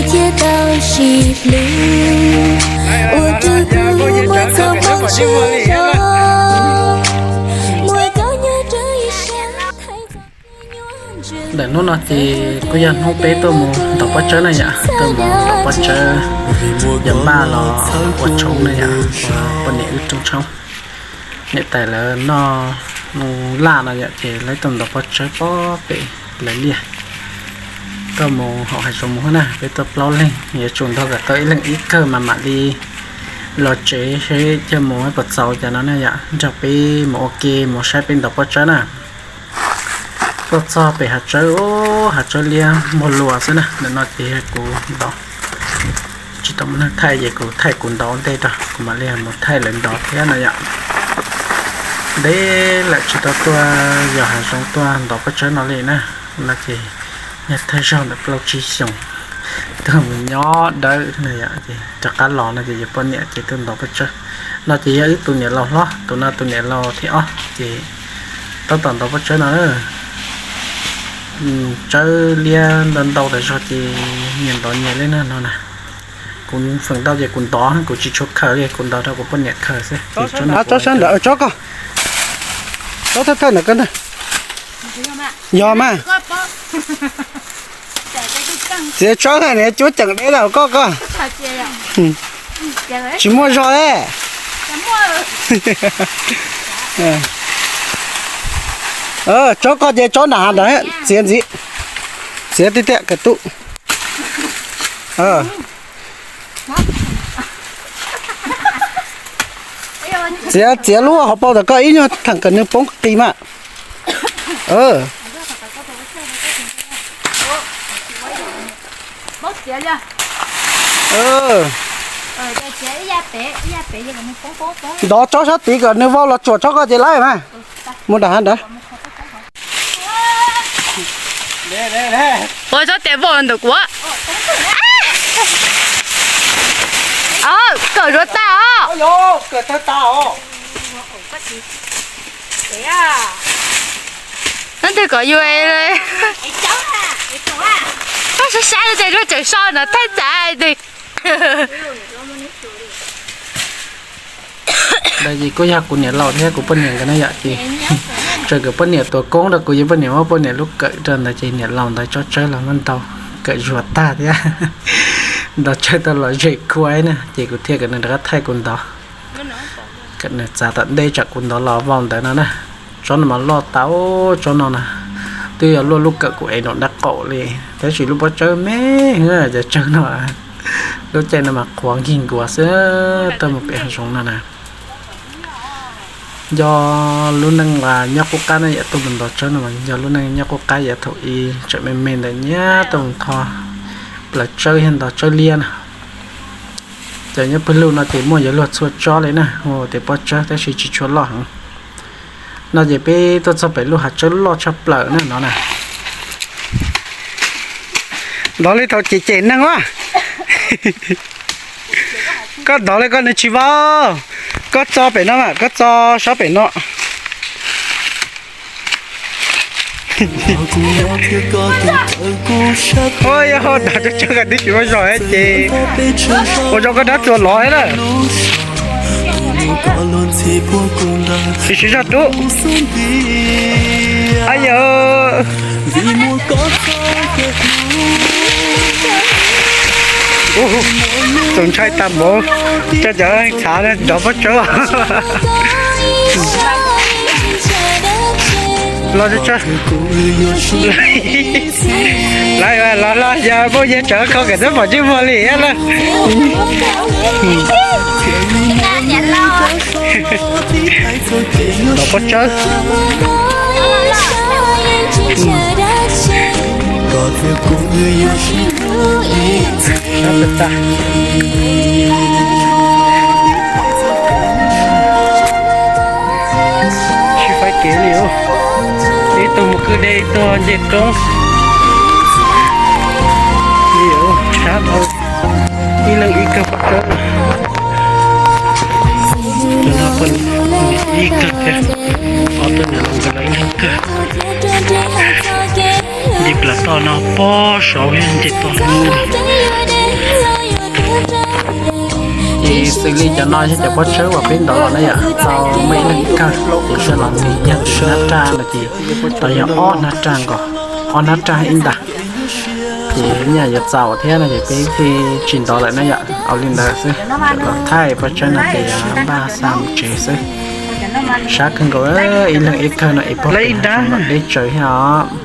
Thiab tau sib hlub ua rau kuv muaj txoj hmoo zoo, muaj koj nyob rau ib sab thaij txoj kev nyuaj ntsuag. Ntawm hnub no ces kuj yog hnub peb tuaj mus ntov pob tsawb na yom, tuaj mus ntov pob tsawb, yog npaj los ua tshoob na yom, ua poj niam wb rooj tshoob. Niam tais lawv noj laj no yom, ces lawv tuaj ntov pob tsawb pob pem lawv liaj. Tuaj mus hauv hav zoov mus na, peb tuaj plaub leeg, yuav tsum nrog kom tau ib leeg ib kawg mas mam li los tsev seb coj mus puas txaus cas no na yom, nrog peb mus ua ke mus saib peb ntov pob tsawb na. Tuaj txog pem hav tsawb, hav tsawb liab muag luas xwb na, ntawm no ces kuv ntov tsis tau muaj neeg thaij ces kuv thaij kuv ntov ua ntej rau, kuv mam li mus thaij lawv ntov thiab no yom. Ntev lawm tsis tau tuaj yos hav zoov tuaj ntov pob tsawb no li na, no ces yog thawj zaug ntawm plaub tsib xyoos tuaj mus nyob dawb no yom, ces rov qab los no ces yog poj niam ces tuaj ntov pob tsawb. No ces yog wb tus niam laus hlob, tus no tus niam laus thib ob ces tab tom ntov pob tsawb no. Tsawb liab ntau ntau tas zog ces nyias ntov nyias li na no na. Kuv feem ntau ces kuv ntov, kuv tsis tshua khaws li, kuv ntov rau kuv poj niam khaws xwb. Tsob sab nraud, tsob koj, tsob thawj thawj ntawm koj ntag. Yog mas. Txiav tsob niag cuab ceem deb lawm koj koj. Tsis muaj zog le. Tsob koj ces tsob nram hav ntawd txiav ntxiv, txiav tiag tiag kawg tub. Txiav, txiav lub hauv paus ntawm koj ib nyuag theem kom nws poob qis mas. Ntov tsob sab tid kom nws vau los tsuam tsob koj ces lawm mas. Mus nram hav ntawd. Ua tsob tes vau ntawm kuv. Kawm zuav tag os. Leej twg kom yus, koj sab sab tes luag tseem so ntawd thaij txav tes. Ntawd ces kuj yog kuv niam laus thiab kuv poj niam nkawd na yom, ces txawm kom poj niam tuav koob rau kuv, ces poj niam muab poj niam lub kawm rau ntawd, ces niam laus ntawd tsob tsawb los muab ntau kawm zuag tag thiab. Ntau tsawb tau los zem khuaib na, ces kuv thiaj kom nws rov qab thaij kuv ntov, kom nws txav tom ntej tsam kuv ntov los vau ntawd no na. Tsob no mas loj tas, tsob no na, twb yog luaj lub kawm kuv ev nram nraub qaum li, tab sis lub pob tsawb me, cov tsawb no, lub caij no mas qhuav nkig nkuav xwb, tuaj mus pem hav zoov no na. Yog lub neej uas nyob qub qab na yom, tuaj mus ntov tsawb no mas yog lub neej nyob qub qab, yav thaum i tseem me me ntawd nyiam tuaj mus tho plaws tsawb thiab ntov tsawb liab na. Cov nyob pawg lug no ces muaj yuav luag txhua tsob li na, hu tias pob tsawb tab sis tsis tshua loj heev. No ces peb tuaj txog pem lub hav tsawb loj tshaj plaws na no na. Ntov li thaum cem cem neeg a. Koj ntov li koj nws tsis vau. Koj txo pem no mas, koj txo sab pem no. Ua yog ntov tsob tsawb kom nws tsis muaj zog ces ua rau koj rab txuas lov thiab na. Siv siv zog tub. Ab yawg. Txaus ntshai tas npaum, coj cov txhav ntov pob tsawb. Los tsawb, lawv los los yog muaj yog tsawv kho kom txawb pom ntsej muag li thiab lawm. Ntov pob tsawb. Sib faib kev li os. Ib tug mus kwj deg, ib tug nce roob. Li os, sab dhau. Ib leeg ib kawg pob tsawb. Tus no poj niam ib kawg thiab, ob tug niam laus nkawd los ib leeg kawg. Nce plaws toj no pob saud thiab nce toj hnub. Ces xws li cov no yog cov pob tsuas uas peb ntov los na yom, tau muaj ib leeg ib kawg, ces sawv los nws yog hnab raj no ces tau yog ob hnab raj nkaus, ob hnab raj ib ntag. Ces nyaj yuav txaus thiab no ces peb thiaj tsis ntov lawm na yom, ua li ntawd xwb. Los thaij pob tsuas no ces npaj xa mus tsev xwb. Sab kawg nkaus, ib leeg ib kawg no es pog pem deb tsawv thiab os.